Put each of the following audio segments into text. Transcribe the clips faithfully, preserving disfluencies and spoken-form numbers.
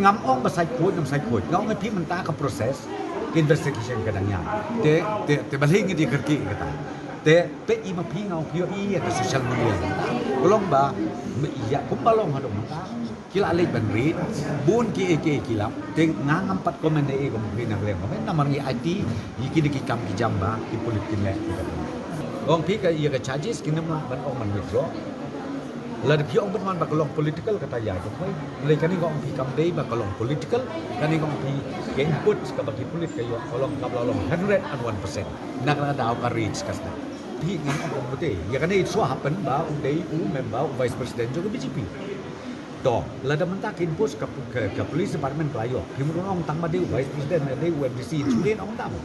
Ngam ong ba sait khuid, ngam sait khuid. Nga ong ïa phi mynta ka process, ka investigation ka dang ïaid. Te, te, te balei ngi dei kyrkieh kata. Te, te i ma phi nga ong phi ïohi ïa ka social media. Ka long ba, me ïa kumba long haduh mynta. Ki la leit ban rit, bun kiei kiei ki lap. Te nga ngam pat comment ei ei kum phi na ka liang comment. Namar ngi aiti ïa kine ki kam ki jam ba ki pulit kin leh. Ong phi ka ïa ka charges kin ym lah ban ong ban withdraw. Lada phi ong ban wan ba ka long political kata ïa ka poi. Hynrei kane nga ong phi kam dei ba ka long political, kane nga ong phi ka input kaba ki pulit ka ïoh ka long, kam la long hundred and one percent. Na kane ka daw ka rit ka sdang. Phi ngan ong ong phi te. Ïa kane it so happen ba u dei u member, u vice president jong ka B J P. To, lada mynta ka input ka, ka, ka police department ka la ïoh. Phi mut ong tang ba dei u vice president, dei u M D C, in shu ong tang.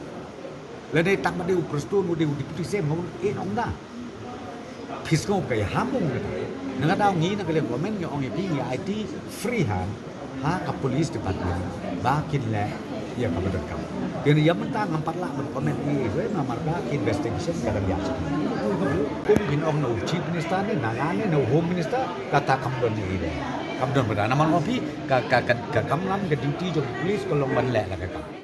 Lada tang ba dei u Prestone, u dei u deputy C M, in ong da. Phi sngew ka ïa ham ong kata. Na ka daw ngi na ka liang government ngi ong ïa phi ngi aiti free hand ha ka police department ba kin leh ïa kaba donkam. Te ïa mynta ngam pat lah ban comment ei ei, namar ba ka investigation ka dang ïaid. Kum phin ong na u chief minister ne, na nga ne, na u home minister, kata kam don ei ei. Kam don ba da namar ong phi ka, ka, ka, ka kam lam ka duty jong ka police ka long ban leh la ka kam.